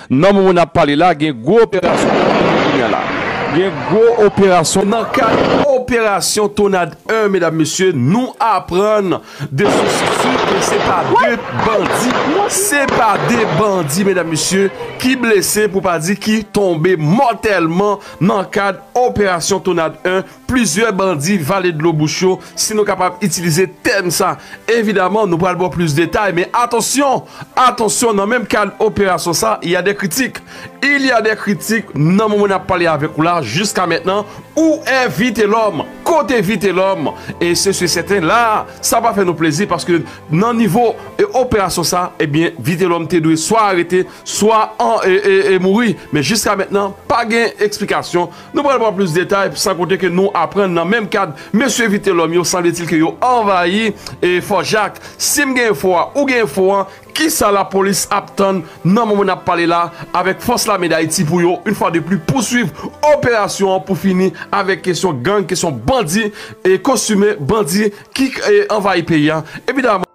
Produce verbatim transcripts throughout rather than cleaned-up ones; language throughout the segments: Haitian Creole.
Nan moman n ap pale la, gen gwo operasyon kounye a la. Gen gwo operasyon. Nan kad operasyon Tonad en, medam, mesye, nou aprann de sous si ke se pa de bandi, se pa de bandi, medam, mesye, ki blese, pou pa di ki tonbe mòtèlman nan kad operasyon Tonad en. Plizyè bandi vale dlo bouch yo, si nou kapab itilize tèm sa. Evidaman, nou pral ba w plis detay, men atansyon, atansyon, nan menm kad operasyon sa, il y a des critiques. Il y a des critiques, nan moman n ap pale avèk ou la, jiska mentnan, où est Vitelhomme? Kote Vitelhomme? E se si sèten, la, sa pa fè nou plezi, paske nan nivo, e, operasyon sa, ebyen, Vitelhomme te dwe swa arete, swa an, e, e, e mouri. Men jiska mentnan, pa gen eksplikasyon. Nou pral pran plis detay, san konte ke nou aprann nan menm kad, mesye Vitelhomme yo, sanbletil ke yo anvayi, e, Fò Jak. Si m gen enfo a, ou gen enfo an, kisa lapolis ap tann nan moman n ap pale la, avèk Fòs Lame Dayiti pou yo, yon fwa de plis, pouswiv operasyon an pou fini avèk kesyon gang, kesyon bandi, e, kostime, bandi ki, e, anvayi peyi a? Evidaman.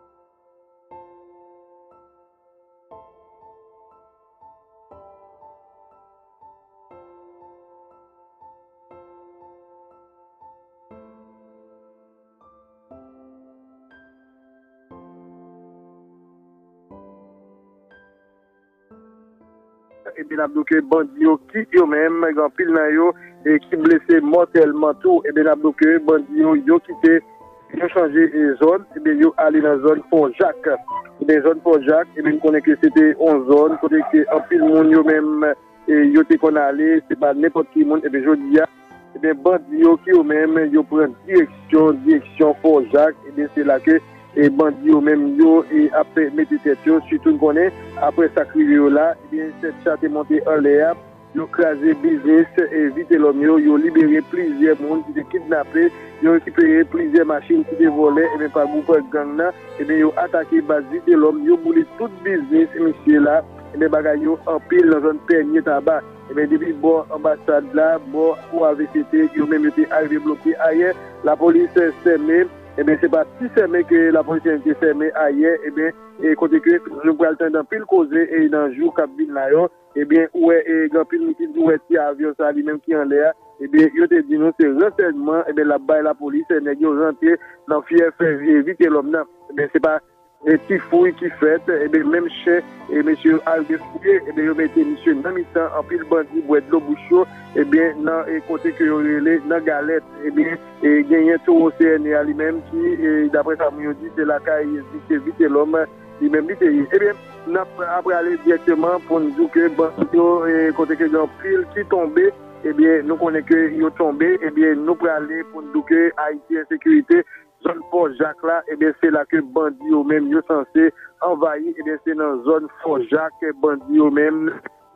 Ebyen, n ap di w ke bandi yo ki yo menm, gen anpil nan yo, e ki blese mòtèlman tou. Ebyen, n ap di w ke bandi yo, yo kite, yo chanje, e, zòn, ebyen, yo ale nan zòn Fò Jak. Ebyen, zòn Fò Jak, ebyen, n konnen ke se te yon zòn kote ke anpil moun yo menm, e, yo te konn ale, se pa nenpòt ki moun. Ebyen, jodi a, ebyen, bandi yo ki yo menm, yo pran direksyon, direksyon Fò Jak. Ebyen, se la ke, e, bandi yo menm, yo, e, ap mete tèt yo. Sitou, n konnen, apre sa k rive yo la, ebyen, tèt cha te monte anlè a, yo kraze biznis, e, Vitelhomme yo, yo libere plizyè moun ki te kidnape, yo rekipere plizyè machin ki te vòlè, ebyen, pa gwoup gang nan, ebyen, yo atake baz Vitelhomme, yo boule tout biznis misye la, ebyen, bagay yo anpil nan zòn Pènye Taba. Ebyen, depi bò anbasad la, bò O A V C T, yo menm yo te arive bloke ayè, lapolis sèmen, ebyen, se pa ti sèmen ke lapolis te sèmen ayè, ebyen, e kote ke nou pral tande anpil koze, e nan jou k ap vin la yo, ebyen, ou wè, e, gen anpil moun ki di, ou wè ti avyon sa li menm ki anlè a, ebyen, yo te di nou se ransèyman, ebyen, l ap bay lapolis, e, nèg yo rantre nan fyèf, e, Vitelhomme nan. Ebyen, se pa, e, ti fouy ki fèt, ebyen, menm chen, e, mesye yo al defouye, ebyen, yo mete misye nan mitan anpil bandi bwè dlo bouch yo, ebyen, nan, e, kote ke yo rele nan Galèt, ebyen, e, genyen towo C N E a li menm ki, e, daprè sa moun yo di, se lakay misye Vitelhomme, li menm li te ye. Ebyen, n ap, ap prale dirèkteman pou n di w ke bandi yo, e, kote ke gen anpil ki tonbe, ebyen, nou konnen ke yo tonbe, ebyen, nou prale pou n di w ke Ayiti Ensekirite, zòn Fò Jak la, ebyen, se la ke bandi yo menm, yo sanse anvayi, ebyen, se nan zòn Fò Jak, bandi yo menm,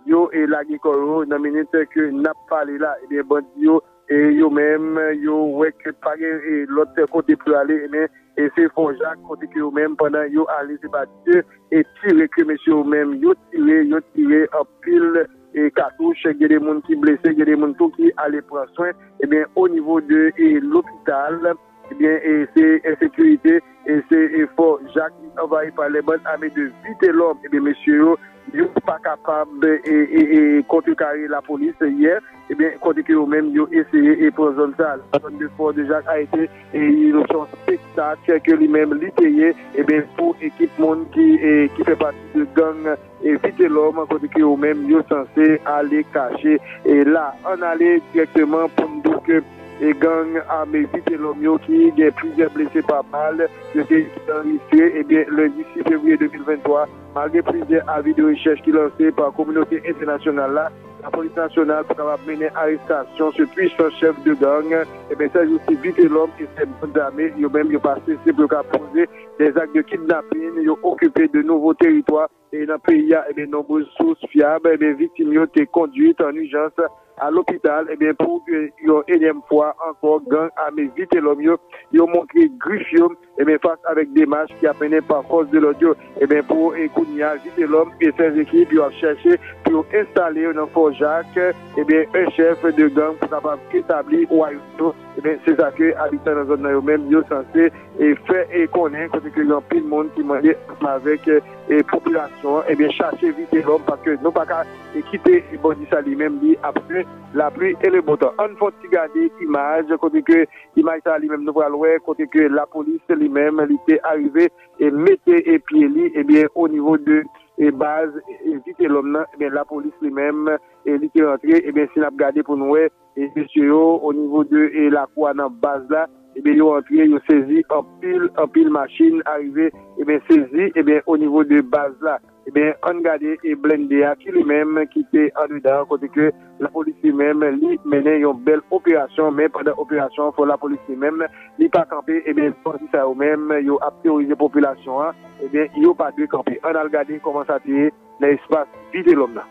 yo, e, lage kò yo nan minit ke n ap pale la, ebyen, bandi yo, e, yo menm, yo wè ke pa gen, e, lòt kote pou yo ale, ebyen, e se Fò Jak kote ke yo menm, pandan yo ale, se pa de, e tire ke mesye yo menm, yo tire, yo tire anpil, e katouch, gen de moun ki blese, gen de moun tou ki ale pran swen, ebyen, o nivo de, e lopital, ebyen, e se ensekirite, e se, e Fò Jak ki anvayi pa les bandes armées de Vitelhomme, ebyen, mesye yo, yo pa kapab, e, e, e kontrekare lapolis yè, ebyen, kote ke yo menm, yo eseye, e pran zòn sa, la zòn de Fò de Jak a été, e, yon, se yon spektak ke li menm, li te ye, ebyen, pou ekip moun ki, e, ki fè pati de gang, e, Vitelhomme, kote ke yo menm, yo sanse ale kache, e, la. Ann ale dirèkteman pou n di w ke, e, gang ame Vitelhomme yo ki gen plizyè blese pa bal, yo te anrejistre, ebyen, lendi sis fevriye de mil venntwa, malgre plizyè avi de rechèch ki lanse pa kominote entènasyonal la, lapolis nasyonal pou kapab mennen arestasyon se pwisan chèf de gang, ebyen, sèl jousti Vitelhomme e ses bandes armées, yo menm, yo pa sese pou yo ka poze des actes de kidnapping, yo okipe de nouvo teritwa, e nan peyi a, ebyen, nonbrez sous fyab, ebyen, viktim yo te kondwit an ijans a lopital, ebyen, pou ke yon enyèm fwa ankò, gang ame Vitelòm yo, yo montre grif yo, ebyen, fas avèk demach ki ap mennen pa fòs de lòd yo. Ebyen, pou, e, kounye a, Vitelòm e sèz ekip yo ap chèche pou yo enstale yo nan Fò Jak, ebyen, en chèf de gang pou kapab etabli wayòm yo. Ebyen, se sa ke abitan nan zòn nan yo menm, yo sanse, e, fè, e, konnen, kote ke gen anpil moun ki mande ansanm avèk, e, popilasyon an, ebyen, chache Vitelòm, paske nou pa ka, e, kite, e, bandi sa li menm, li ap fè lapli e le bon tan. Ann fè yon ti gade imaj, kote ke imaj sa li menm nou pral wè, kote ke lapolis li menm, li te arive e mete, e, pye li, ebyen, o nivo de, e, baz, e, Vitelòm nan, ebyen, lapolis li menm, e, li te rantre, ebyen, si n ap gade pou nou wè, e, mesye yo, o nivo de, e, lakou a nan baz la, ebyen, yo antre, yo sezi anpil, anpil machin, arive, ebyen, sezi, ebyen, o nivo de baz la. Ebyen, ann gade, e, blende a ki li menm ki te andedan, kote ke lapolis li menm, li mennen yon bèl operasyon, men pandan operasyon an, fò lapolis li menm, li pa kanpe, ebyen, bandi sa yo menm, yo ap teworize popilasyon an, ebyen, yo pa dwe kanpe. Ann al gade kòman sa te ye nan espas Vitelòm nan.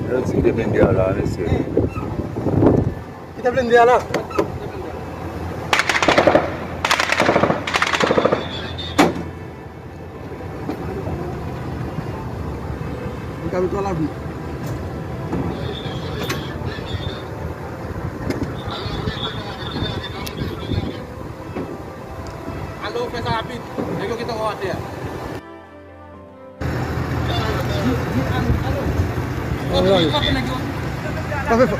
Yo di kite blende a la, mesye. Kite blende a la. Li ka met twa lavi. Alo, fè sa rapid. Nèg yo gentan wè w atè a. Di, di, alo, alo. Frape, frape nèg yo. Frape fò.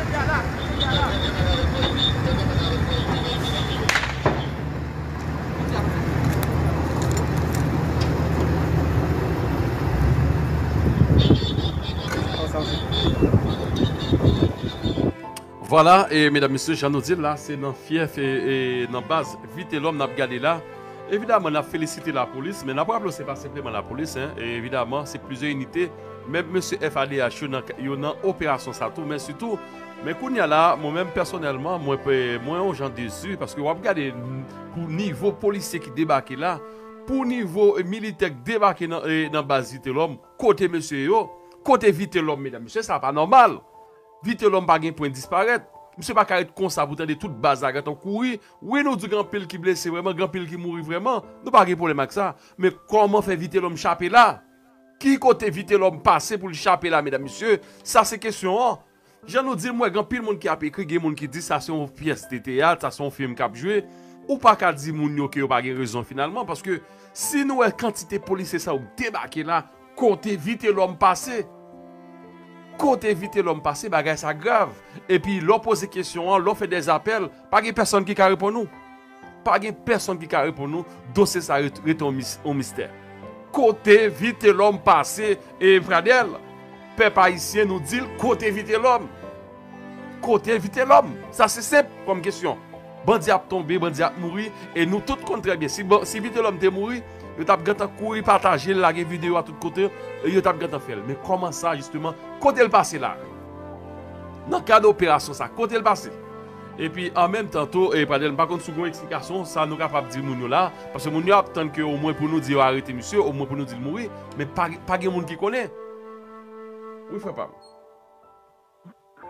Vwala, e medam, mesye, jan nou di l la, se nan fyèf e, e nan baz Vitelòm n ap gade la. Evidaman, n ap felisite lapolis, men n ap raple w, se pa senpleman lapolis, en. E evidaman, se plizyè inite. Menm mesye F A D H yo nan, yo nan operasyon sa tou, men sitou, men kounye a la, mwen menm pèsonèlman, mwen pe, mwen yon jan desi, paske w ap gade n-, pou nivo polisye ki debake la, pou nivo, e, militè k debake nan, e, nan baz Vitelòm, kote mesye yo, kote Vitelòm, medam, mesye, sa pa nòmal. Vitelòm pa gen pwen disparèt. Misye pa ka ret konsa pou tande tout baz la gentan kouri. Wi, nou di gen anpil ki blese vrèman, gen anpil ki mouri vrèman. Nou pa gen pwoblèm ak sa. Men kòman fè Vitelòm chape la? Ki kote Vitelòm pase pou l chape la, medam, mesye? Sa se kesyon an. Jan nou di l, m wè gen anpil moun ki ap ekri, gen moun ki di sa se yon pyès de teyat, sa se yon fim k ap jwe. Ou pa ka di moun yo ke yo pa gen rezon finalman, paske si nou wè kantite polisye sa yo k debake la, kote Vitelòm pase? Kote Vitelòm pase, bagay sa grav. Epi, lè w poze kesyon an, lè w fè dèzapèl, pa gen pèsonn ki ka reponn ou. Pa gen pèsonn ki ka reponn ou. Dosye sa ret-, rete yon mis-, yon mistè. Kote Vitelòm pase, e Pradèl? Pèp ayisyen, nou di l, kote Vitelòm? Kote Vitelòm? Sa se senp kòm kesyon. Bandi ap tonbe, bandi ap mouri, e nou tout konn trè byen. Si, ban-, si Vitelòm te mouri, yo t ap gentan kouri pataje l, lage videyo a tout kote, e yo t ap gentan fè l. Men kòman sa, jisteman, kote l pase la? Nan kad operasyon sa, kote l pase? Epi, an menm tan tou, e, Pradèl, m pa konn si w gen yon eksplikasyon, sa nou kapab di moun yo la, paske moun yo ap tann ke omwen pou nou di yo arete misye, omwen pou nou di l mouri, men pa, pa gen moun ki konnen. Wi, frè pa m.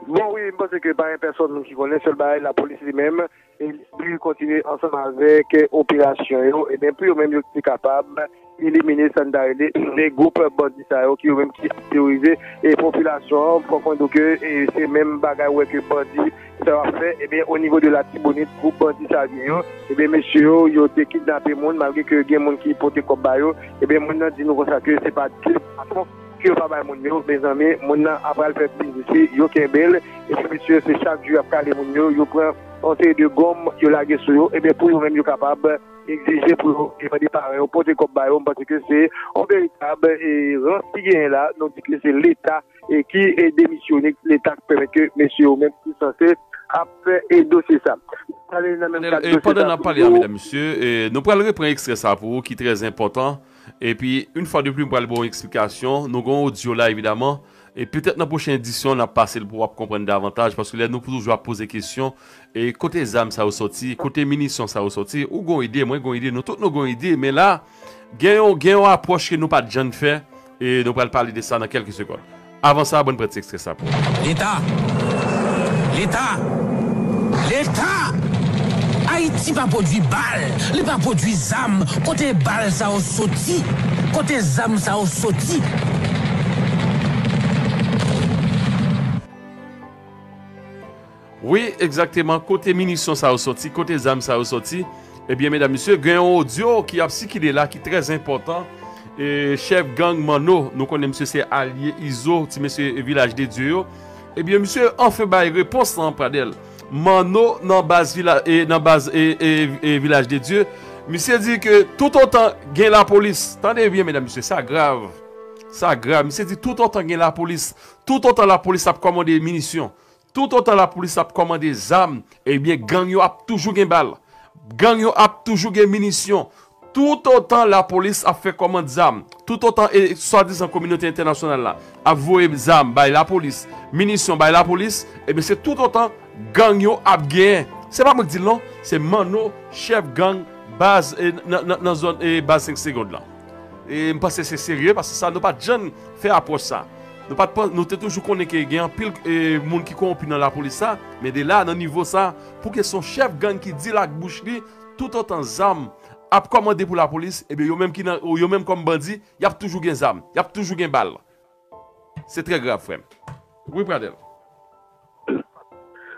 Bon, wi, m panse ke pa gen pèsonn moun ki konnen, sèl bagay, lapolis li menm, e, li kontinye ansanm avèk, e, operasyon yo, ebyen, pou yo menm yo te kapab elimine sa n ta rele de gwoup bandi sa yo, ki yo menm ki ap teworize, e, popilasyon an. Fòk mwen di w ke, e, se menm bagay, ou wè ke bandi sa yo ap fè, ebyen, o nivo de Latibonit, gwoup bandi sa yo, ebyen, mesye yo, yo te kidnape moun, malgre ke gen moun ki pote kòb ba yo, ebyen, moun nan di nou konsa ke se pa de fason ke yo pa bay moun yo, mezanmi, moun nan ap pral fè biznis li, yo kenbe l, epi mesye, se chak jou y ap kale moun yo, yo pran yon seri de gòm, yo lage sou yo, ebyen, pou yo menm, yo kapab egzije pou yo, e mande paran yo pote kòb ba yo, m panse ke se yon veritab, e, rans ki genyen la, nou di ke se Leta, e, ki, e, demisyone, Leta ki pèmèt ke mesye yo menm ki sanse ap fè, e, dosye sa. Pale nan menm kad dosye sa toujou. Pandan n ap pale a, medam, mesye, e, nou pral repran ekstrè sa pou ou ki trè enpòtan. Epi, yon fwa de pli, m pral ba w yon eksplikasyon. Nou gen yon odyo la, evidaman. E petèt nan pwochen edisyon, n ap pase l pou w ap konprann davantaj, paske lè nou toujou ap poze kesyon, e kote zam sa yo soti, kote minisyon sa yo soti, ou gon ide, mwen gon ide, nou tout nou gon ide, men la, gen yon, gen yon apwòch ke nou pa t janm fè, e nou pral pale de sa nan kèlke segonn. Avan sa, bann prèt ekstrè sa pou. Leta! Leta! Leta! Ayiti pa pwodui bal, li pa pwodui zam. Kote bal sa yo soti? Kote zam sa yo soti? Wi, egzakteman. Kote minisyon sa yo soti? Kote zam sa yo soti? Ebyen, medam, mesye, gen yon odyo ki ap sikile la ki trè enpòtan. E, chèf gang Manno, nou konnen misye se alye Izo, ti mesye Vilaj de Dye yo. Ebyen, misye anfen bay repons lan, Pradèl. Manno nan baz vila, e, nan baz, e, e, e, Vilaj de Dye. Misye di ke toutotan gen lapolis, tande byen, medam, mesye, sa grav. Sa grav. Misye di toutotan gen lapolis, toutotan lapolis ap kòmande minisyon, toutotan lapolis ap kòmande zam, ebyen, gang yo ap toujou gen bal. Gang yo ap toujou gen minisyon. Toutotan lapolis ap fè kòmand zam, toutotan e swadizan kominote entènasyonal la ap voye zam bay lapolis, minisyon bay lapolis, ebyen, se toutotan gang yo ap genyen. Se pa mwen k di l non, se Manno, chèf gang, baz, e, nan, nan, nan zòn, e, baz senk segond lan. E m panse se serye, paske sa, nou pa t janm fè apwòch sa. Nou pa t pan-, nou te toujou konnen ke gen anpil, e, moun ki kowonpi nan lapolis sa, men de la, nan nivo sa, pou ke se yon chèf gang ki di l ak bouch li, toutotan zam ap kòmande pou lapolis, ebyen, yo menm ki nan, yo menm kòm bandi, y ap toujou gen zam, y ap toujou gen bal. Se trè grav, frè m. Wi, Pradèl.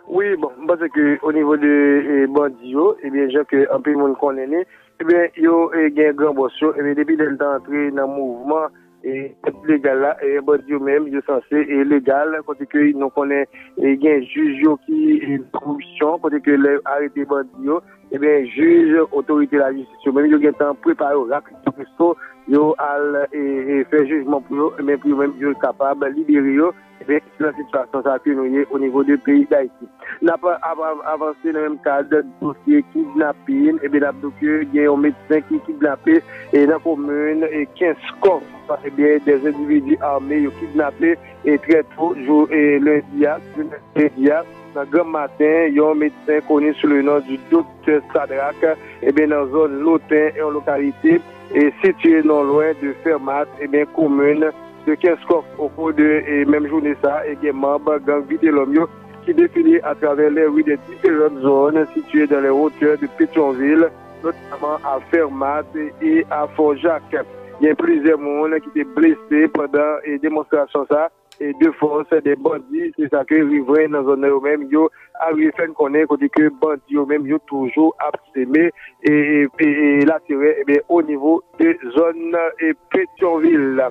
Wi, bon, m panse ke o nivo de, e, bandi yo, ebyen, jan ke anpil moun konnen li, ebyen, yo, e, gen gran bòs yo, ebyen, depi lè n t antre nan mouvman, e, legal la, e, bandi yo menm, yo sanse, e, legal, kote ke nou konnen, e, gen jij yo ki, e, koripsyon, kote ke lè arete bandi yo, ebyen, jij, otorite lajistis yo menm, yo gentan prepare yo rapid presto, yo al, e, e, fè jijman pou yo, ebyen, pou yo menm, yo kapab libere yo, ebyen, se nan sitiyasyon sa ke nou ye o nivo de peyi Dayiti. N ap av-, av-, avanse nan menm kad dosye kidnapin, ebyen, n ap di w ke gen yon medsen ki kidnape, e, nan komin, e, Kenskòf, ebyen, de endividi ame yo kidnape, e, trè to, jou, e, lendi a, jounen lendi a, nan granm maten, yon medsen koni sou le non di Doktè Sadrak, ebyen, nan zòn Loten, yon lokalite, e, sitiye non lwen de Fèmat, ebyen, komin de Kenskòf. Okou de, e, menm jounen sa, e, gen manm gang Vitelòm yo ki defile atravè lè ri de diferan zòn sitiye dan lè wotè de Petyonvil, notaman a Fèmat e a Fò Jak. Gen plizyè moun ki te blese pandan, e, demonstrasyon sa, e de fòs de bandi, se sa ke rivren nan zòn nan yo menm, yo arive fè n konnen, kote ke bandi yo menm, yo toujou ap seme, e, e, e, e laterè, ebyen, o nivo de zòn, e, Petyonvil.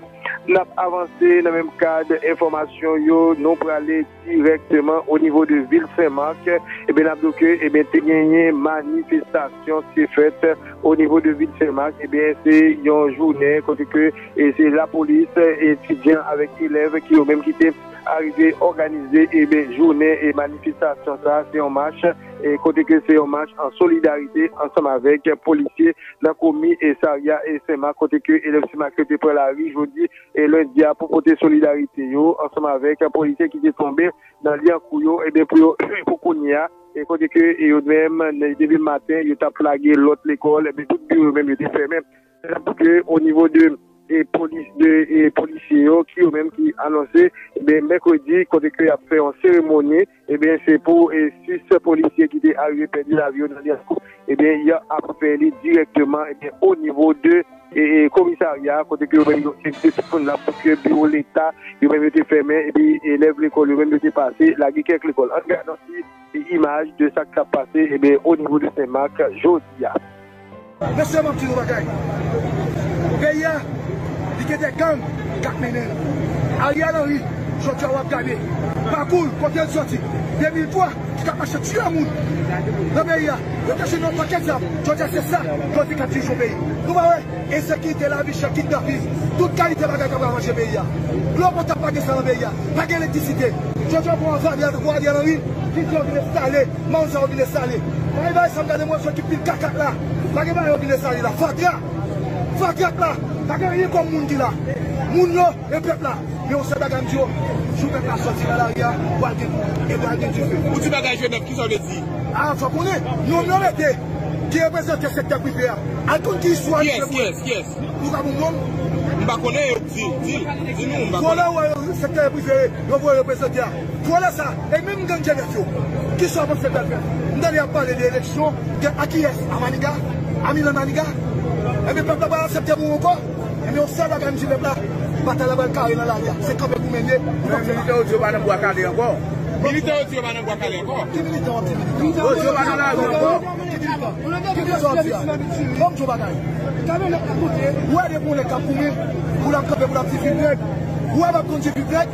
N ap avanse nan menm kad enfòmasyon yo, nou prale dirèkteman o nivo de vil Senmak. Ebyen, n ap di w ke, ebyen, te genyen manifestasyon ki te fèt o nivo de vil Senmak. Ebyen, se yon jounen kote ke, e, se lapolis, etidyan avèk elèv ki yo menm ki te arive òganize, ebyen, jounen e manifestasyon sa, se yon mach, e kote ke se yon mach an solidarite ansanm avèk polisye nan komisarya e Senmak, kote ke elèv Senmak yo te pran lari jodi e lendi a pou pote solidarite yo ansanm avèk polisye ki te tonbe nan lyankou yo, ebyen, pou yo, pou kounye a, e kote ke, e yo menm, depi maten, yo t ap lage lòt lekòl, ebyen, tout biwo yo menm, yo te fèmen. Tankou ke o nivo de, e, polis, de, e, polisye yo, ki yo menm ki anonse, ebyen, mèkredi, kote ke y ap fè yon seremoni, ebyen, se pou, e, sis polisye ki te arive pèdi lavi yo nan lyankou, ebyen, y ap fè li dirèkteman, ebyen, o nivo de, e, e, komisarya, kote ke yo menm yo envite tout moun la pou ke biwo leta, yo menm yo te fèmen, epi elèv lekòl yo menm yo te pase, lage kèk lekòl. Ann gade yon ti imaj de sa k t ap pase, ebyen, o nivo de Senmak jodi a. Mesye, m ap di nou bagay. Peyi a, li gen de gang k ap mennen l. Ariel Henry, jodi a w ap gade pakou l, kote l soti, de mil twa, ki t ap mache tiye moun nan peyi a. Yo te jwenn yon pakèt zam. Jodi a, se sa bandi k ap dirije yon peyi. Nou pa wè ensekirite, lavi chè, kidnapin, tout kalite bagay k ap ravaje peyi a. Dlo potab pa gen sa nan peyi a. Pa gen elektrisite. Jodi a, pran Ariel, pran Ariel Henry, ki di yo vin enstale, manzè yo vin enstale. Pa gen bagay sa m gade, mwen, sou ekip pil kaka la. Pa gen bagay yo vin enstale la. Fatra! Fatra la! Pa gen anyen kòm moun ki la. Moun yo e pèp la. Men yon sèl bagay m di yo, jou pèp la sòti nan lari a, pral gen, e pral gen dife. Ou di bagay G nèf, kisa w vle di? A, fò konnen, nonm yo mete, ki reprezante sektè prive a. Al konn ki istwa nou fè pou yo. Kiyès, kiyès? Ou ka ban m non? M pa konnen, di, di, di nou, m pa konnen. Vòlè ou wè yo, sektè prive, yo voye reprezante a. Vòlè sa, e menm gang G nèf yo. Kisa w panse pèp fè? M tande y ap pale de eleksyon, de a kiyès? A Maniga? A Milan Maniga? Ebyen, pèp la pa aksepte pou ankò. Ebyen, yon sèl bagay m di pèp la, batay la pral kare nan lari a. Se kanpe pou mennen, nou p ap fè la. Men militè yo di yo pa nan Bwa Kale ankò. Militè yo di yo pa nan Bwa Kale ankò. Ki militan w ap di militan? Yo di yo pa nan lari ankò. Ki militan? Ki militan w ap di a? Ban m di w bagay. Ou wè depi yon nèg k ap goumen, pou l ap kanpe, pou l ap di viv nèg. Ou wè m ap konn di viv nèg.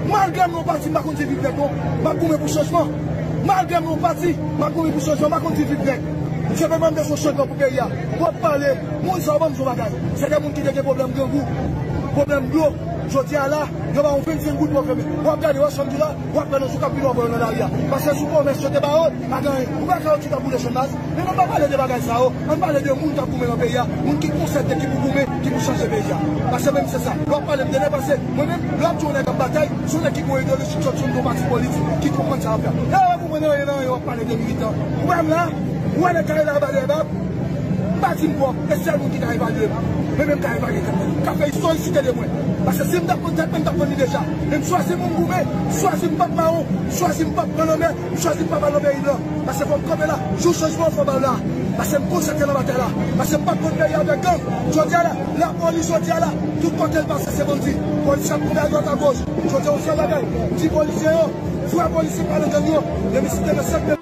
Malgre m nan yon pati, m pa konn di viv nèg non. M ap goumen pou chanjman. Malgre m nan yon pati, m ap goumen pou chanjman, m pa konn di viv nèg. Misye pa mande sou chanjman pou peyi a. W ap pale, moun sa yo ban m di w bagay. Se de moun ki te gen pwoblèm grangou, pwoblèm dlo. Jodi a la, yo ba w vennsenk goud pou w fèmen. W ap gade, w ap chanm di la, w ap pran nan jou k ap vini w ap wè yo nan lari a. Paske sou pwomès yo te ba yo, pa gen anyen. Ou pa ka yo ti ka boule channmas. Men nou pa pale de bagay sa yo. Ann pale de moun k ap goumen nan peyi a. Moun ki konsète, ki pou goumen, ki pou chanje peyi a. Paske menm se sa. Lè w ap pale m de nèg, paske mwen menm, lè w ap di yon nèg ap batay, se yon nèg ki gon ideoloji, ki sòti nan yon pati politik, ki konprann sa w ap fè. E w ap goumen nan anyen, nan anyen, w ap pale de militan. Ou wè m la, ou wè nèg kare la anba dèyè bab. M pa di m pwòp, e sèl moun ki ka evalye m. Mwen menm ka evalye tèt mwen. Ka fè istorisite de mwen. Paske si m t ap konn tèt mwen, m t ap konn li deja. Men m chwazi pou m goumen, m chwazi m p ap mawon, m chwazi m p ap pran lanmè, m chwazi m p ap al nan peyi blan. Paske fò m kanpe la, jou chanjman an fò m al la. Paske m konsètre nan batay la. Paske m p ap konn peyi avèk gang. Jodi a la, lapolis jodi a la, tout kote l pase se bandi. Polis ap tonbe adwat agoch. Jodi a yon sèl bagay, m di polisye yo, vrè polisye pa nan gang yo. Depi si te nan sèk